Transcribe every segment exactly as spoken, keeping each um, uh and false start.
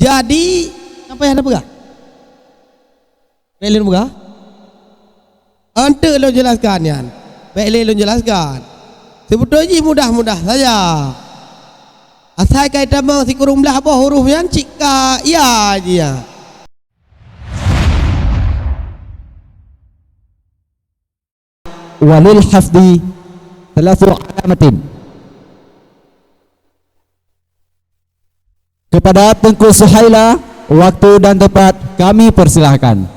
Jadi, apa nyang tapeugah? Bèk lôn peugah. Eunteuk lôn jelaskan nyan. Bèk lé lôn jelaskan. Seubeutôi jih mudah-mudah saja. Asai ka itamong sikureueng blaih boh huruf nyan cit ka ya jih nyan. Walil hafdi thalathu alamatin. Kepada Teungku Suhaila, waktu dan tempat kami persilahkan.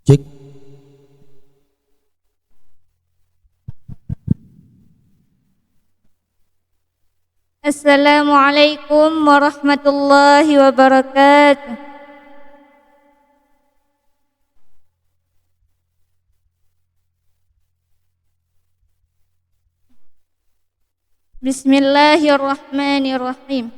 Cek. Assalamualaikum warahmatullahi wabarakatuh. Bismillahirrahmanirrahim.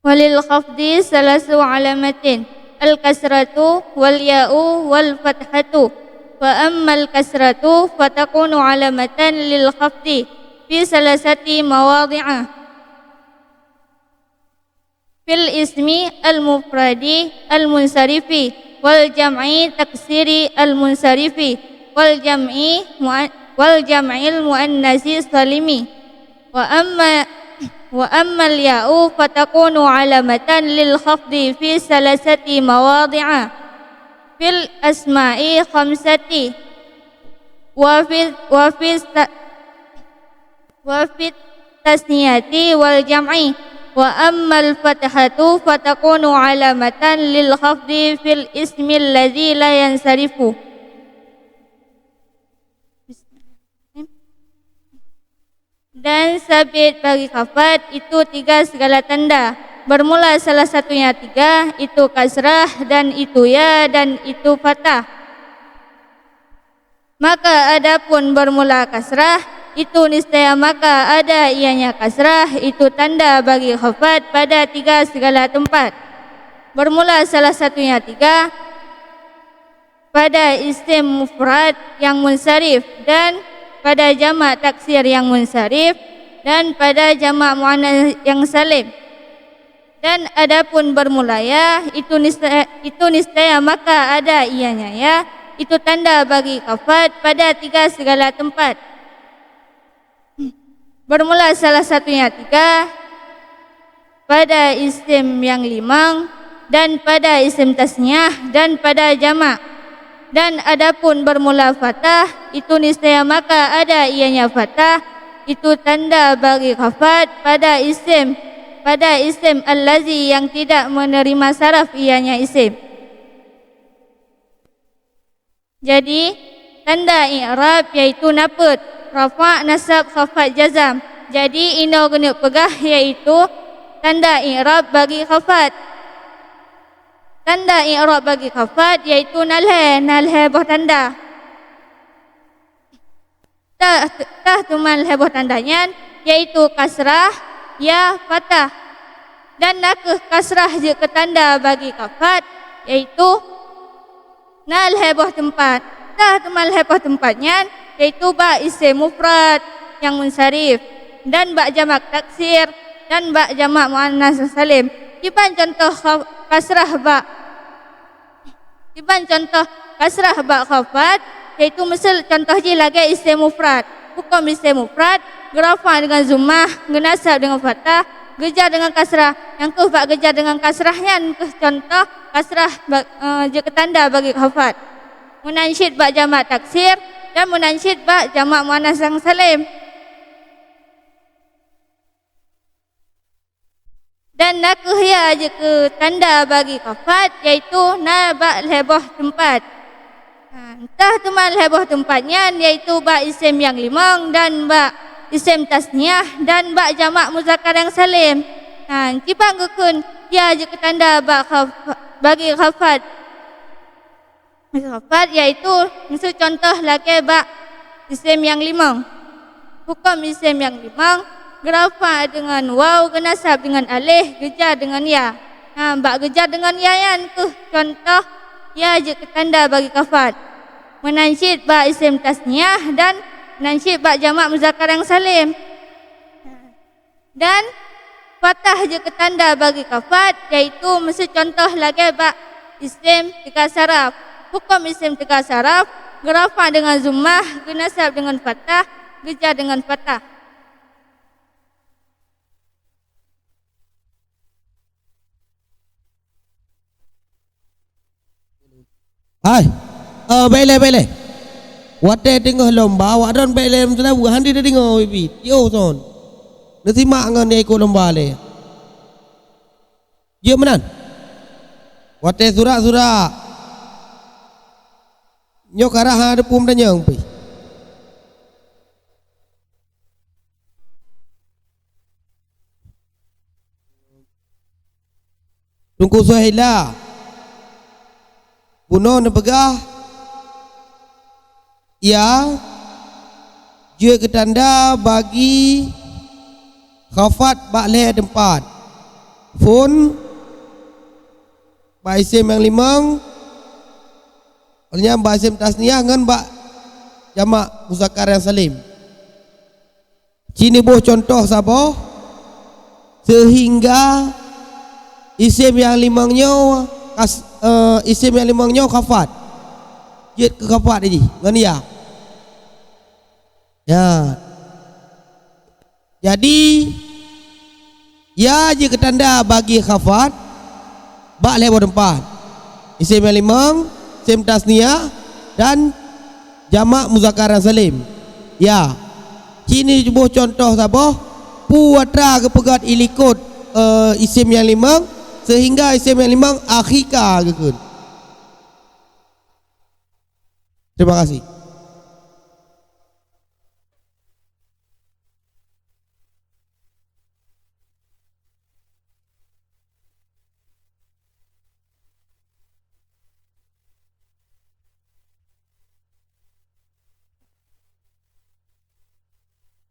Walil khafdi salasu alamatin, al-kasratu wal ya'u wal fathatu. Fa ammal kasratu fatakunu alamatan lil khafdi fi salasati mawadhi'a. Fil ismi al-mufradi al-munsarifi, wal jam'i taksiri al-munsarifi, wal jam'i muan-, wal jam'il muannasi salimi. Wa amma, wa ammal ya'u fatakunu alamatan lil khafdi fi salasati mawadhi'a. Fil asma'i khamsati. Wa fi, wa fi sa-, wa fit tasniyati wal jam'i. Wa ammal fathatu fatakunu alamatan lil khafdi fil ismi allazi la yansarifu. Dan sabit bagi khafad itu tiga segala tanda. Bermula salah satunya tiga, itu kasrah, dan itu ya, dan itu fathah. Maka adapun bermula kasrah, itu niscaya maka ada ianya kasrah, itu tanda bagi khafad pada tiga segala tempat. Bermula salah satunya tiga, pada isim mufrad yang munsharif dan pada jamak taksir yang munsharif dan pada jamak muannas yang salim. Dan adapun bermula ya, itu niscaya, itu niscaya maka ada ianya ya, itu tanda bagi khafad pada tiga segala tempat. Bermula salah satunya tiga, pada isim yang limong, dan pada isim tasniah, dan pada jamak. Dan adapun bermula fathah, itu niscaya maka ada ianya fathah, itu tanda bagi khafad pada isim, pada isim allazi yang tidak menerima saraf ianya isim. Jadi, tanda i'rab yaitu na peuet, rafa', nasab, khafad, jazam. Jadi, inoe geuneuk peugah yaitu tanda i'rab bagi khafad. Tanda i'rab bagi khafad yaitu na lhèe, na lhèe boh tanda. Tah, tah teuma lhèe boh tanda nyan, yaitu kasrah, ya, fathah. Dan nakeuh kasrah jeuet keu tanda bagi khafad, yaitu na lhèe boh teumpat. Tah teuma lhèe boh teumpat nyan, yaitu bak isim mufrad nyang munsharif, dan bak jamak taksir, dan bak jamak muannas salim. Kiban cuntoh kha-, kasrah bak Kiban cuntoh kasrah bak khafad, yaitu miseu cuntoh jih lagèe isim mufrad. Huköm isim mufrad, geurafa' deungon dhammah, geunasab deungon fathah, geujar deungon kasrah. Nyang keuh bak geujar deungon kasrah nyan keuh cuntoh kasrah ba-, eh, jeuet keu tanda bagi khafad. Meunan cit bak jamak taksir dan meunan cit bak jamak muannas nyang salim. Dan nakeuh ya jeuet keu tanda bagi khafad, yaitu na bak lhèe boh teumpat. Ha, tah teuma lhèe boh teumpat nyan, yaitu bak isim nyang limong dan bak isim tasniah dan bak jamak muzakkar nyang salim. Ha, cibak geukheun ya jeuet keu tanda bak khaf-, bagi khafat. Khafat yaitu miseue contoh lagée bak isem nyang limong. Huköm isem nyang limong, geurafa deungon waw, geunasab deungon aleh, geujar deungon ya. Ha, bak geujar deungon ya nyan kheueh contoh ya jeuet keu tanda bagi khafat. Meunan cit bak isem tasniah dan meunan cit bak jamak muzakkar nyang salim. Dan fathah jeuet keu tanda bagi khafat, yaitu miseue contoh lagée bak isem teuka saraf. Huköm isem teuka saraf, geurafa deungon zammah, geunasab deungon fathah, geujar deungon fathah. Hai, eh, bék lé, bék lé. Watée teungoh lomba, awak droen bék lé meuteuna, hana teudeungoe bibi. Yo son. Neusimak ngon nyang ikot lomba lé. Jeuet meunan. Watée surak-surak. Nyoe karah hana teupeu meutanyong pih. Teungku Suhaila bunoe neupeugah, ya jeuet keu tanda bagi khafat bak lhée teumpat. Phon bak isem nyang limong, nyan bak isem tasniah ngon bak jamak muzakkar nyang salim. Ci neuboh cuntoh saboh, seuhingga isem nyang limong nyoe kas-, eh, isem nyang limong nyoe khafat. Jeuet keu khafat jih ngon ya. Ya. Jadi, ya jeuet keu tanda bagi khafat bak lhée boh teumpat. Isem nyang limong, isem tasniah, dan jamak muzakkar nyang salim. Ya. Ci neuboh cuntoh saboh, peue atra geupeugét ilikot, eh, isem nyang limong, seuhingga isem nyang limong akhé ka geukheun. Terima kasih.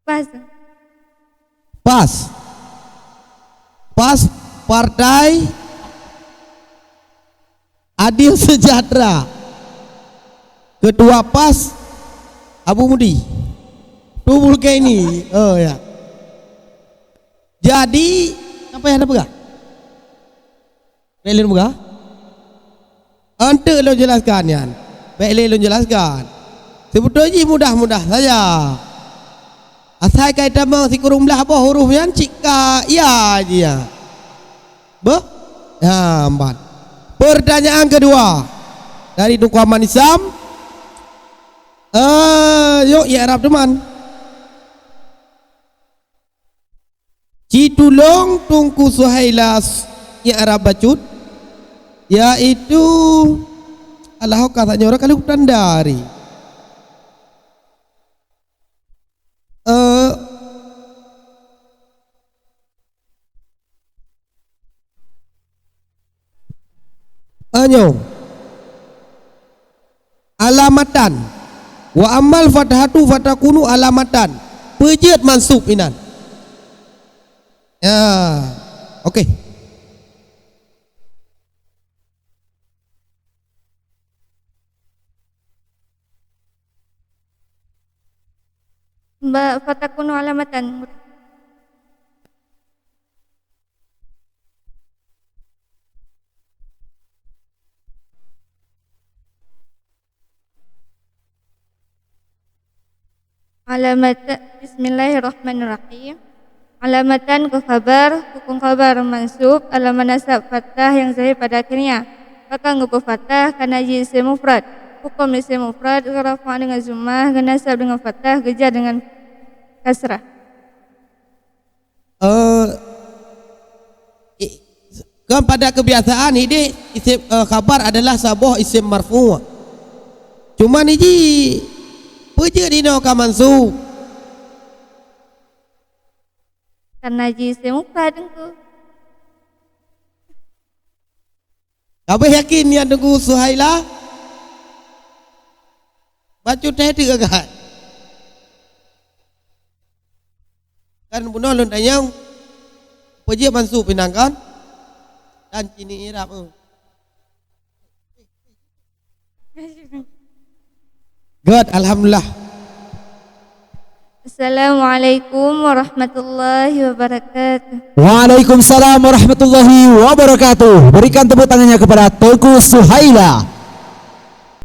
Pas. Pas. Pas Partai Adil Sejahtera. Ketua pas Abu Mudi. Tubul ke ini. Oh ya. Jadi, apa yang anda pegang? Bék lé lôn peugah. Eunteuk lôn jelaskan nyan. Bék lé lôn jelaskan. Seubeutôi jih mudah-mudah saja. Asai ka itamong sikureueng blaih boh huruf nyan cit ka ya jih ya. Beuh? Ha, empat. Pertanyaan kedua dari Teungku Aman Isam. Eh, yok, i'rab teuma. Ci tulông Teungku Suhaila s-, i'rab bacut, yaitu, alah, ka tanyoe ka lheueh tanda hari. Eh, Anyoe. Alamatan. Wa ammal fathatu fatakunu alamatan. Peue jeuet mansub inan. Ya. Oke. Ba-, fatakunu alamatan. Alamat-, Bismillahirrahmanirrahim. Alamatan keu khabar, hukôm khabar mansub, alamat nasab fathah nyang zahir pada akhirnya. Pakon geupeufathah, kareuna jih isim mufrad. Hukôm isim mufrad, geurafa' deungon zammah, geunasab deungon fathah, geujar deungon kasrah. Eh, i-, kan pada kebiasaan idéh isim, eh, khabar adalah saboh isim marfu'. Cuma niji peue jeuet inoe ka mansub? Karena jih isim mufrad, Teungku. Habéh yakin nyan Teungku Suhaila? Bacut teuh teuk agak. Kan bunoe lôn tanyong, peue jeuet mansu pinang kon? Dan cini irab, eh. Good, alhamdulillah. Assalamualaikum warahmatullahi wabarakatuh. Waalaikumsalam warahmatullahi wabarakatuh. Berikan tepuk tangannya kepada Teungku Suhaila.